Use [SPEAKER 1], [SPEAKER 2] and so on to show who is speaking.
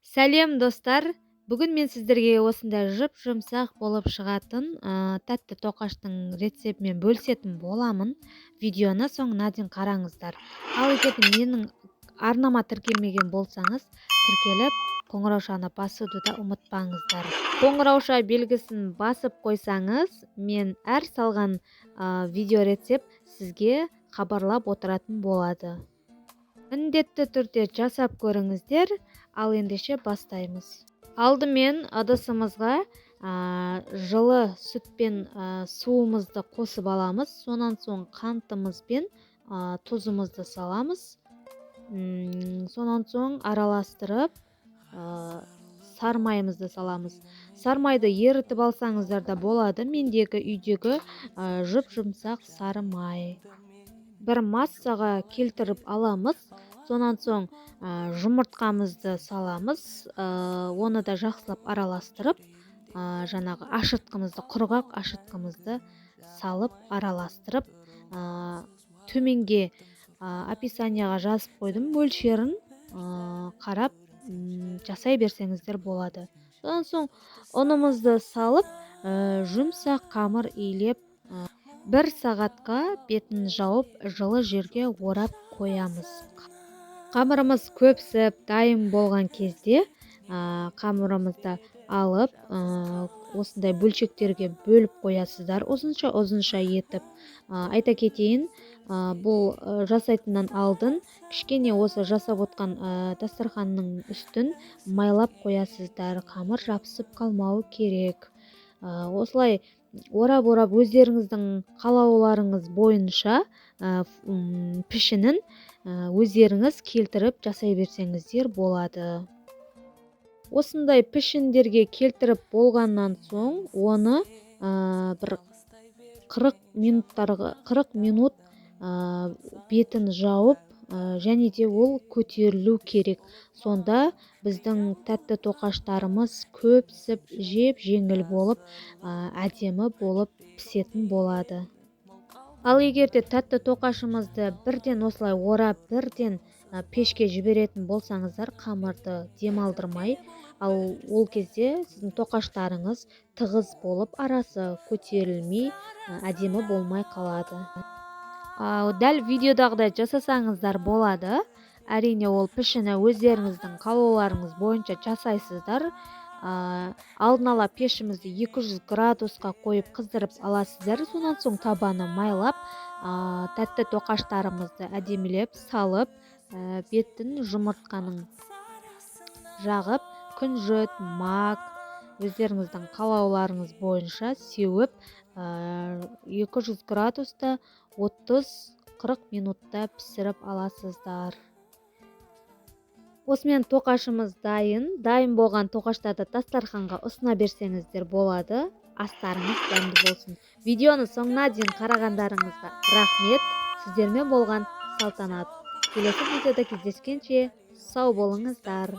[SPEAKER 1] Сәлем, достар! Бүгін мен сіздерге осындай жұп-жұмсақ болып шығатын тәтті тоқаштың рецептімен бөлісетін боламын. Видеоны соңына дейін қараңыздар. Ал егер де менің арнама тіркелмеген болсаңыз, тіркеліп, қоңыраушаны басуды да ұмытпаңыздар. Қоңырауша белгісін басып қойсаңыз, мен әр салған видео рецепт сізге хабарлап отыратын болады. Міндетті түрде жасап көріңіздер. Ал ендеше бастаймыз. Алдымен ыдысымызға жылы сүт пен суымызды қосып аламыз. Сонан соң қантымыз бен тұзымызды саламыз. Сонан соң араластырып, сармайымызды саламыз. Сармайды ерітіп алсаңыздар да болады. Мендегі үйдегі жұп-жұмсақ сары май. Бір массаға келтіріп аламыз. Сонан соң жұмыртқамызды саламыз, оны да жақсылап араластырып, жаңағы ашытқымызды, құрғақ ашытқымызды салып араластырып, төменге описанияға жазып қойдым мөлшерін, қарап жасай берсеңіздер болады. Сонан соң ұнымызды салып, жұмсақ қамыр илеп, бір сағатқа бетін жауып, жылы жерге орап қоямыз. Қамырымыз көпсіп дайын болған кезде, қамырымызды алып, осындай бөлшектерге бөліп қоясыздар, ұзынша ұзынша етіп. Айта кетейін, бұл жасайтыннан алдын кішкене осы жасап отқан дастарханның үстін майлап қоясыздар, қамыр жабысып қалмауы керек. Осылай орап-орап өздеріңіздің қалауларыңыз бойынша пішінін өздеріңіз келтіріп жасай берсеңіздер болады. Осындай пішіндерге келтіріп болғаннан соң оны бір 40 минуттарға, 40 минут бетін жауып, және де ол көтерілу керек. Сонда біздің тәтті тоқаштарымыз көпсіп, жеп жеңіл болып, әдемі болып пісетін болады. Ал егер де тәтті тоқашымызды бірден осылай орап, бірден пешке жіберетін болсаңыздар, қамырды демалдырмай, ал ол кезде сіздің тоқаштарыңыз тығыз болып, арасы көтерілмей, әдемі болмай қалады. Дәл видеодағыдай жасасаңыздар болады. Әрине, ол пішіні өздеріңіздің қалауларыңыз бойынша жасайсыздар. Алдын ала пешімізді 200 градусқа қойып қыздырып аласыздар. Сонан соң табаны майлап, тәтті тоқаштарымызды әдемілеп салып, бетін жұмыртқаның жағып, күнжіт, мак өздеріңіздің қалауларыңыз бойынша сеуіп, 200 градуста 30-40 минутта пісіріп аласыздар. Осымен тоқашымыз дайын. Дайын болған тоқаштарды дастарханға ұсына берсеңіздер болады. Астарыңыз дәмді болсын. Видеоны соңына дейін қарағандарыңызға рахмет. Сіздермен болған Салтанат. Келесі видеода кездескенше сау болыңыздар.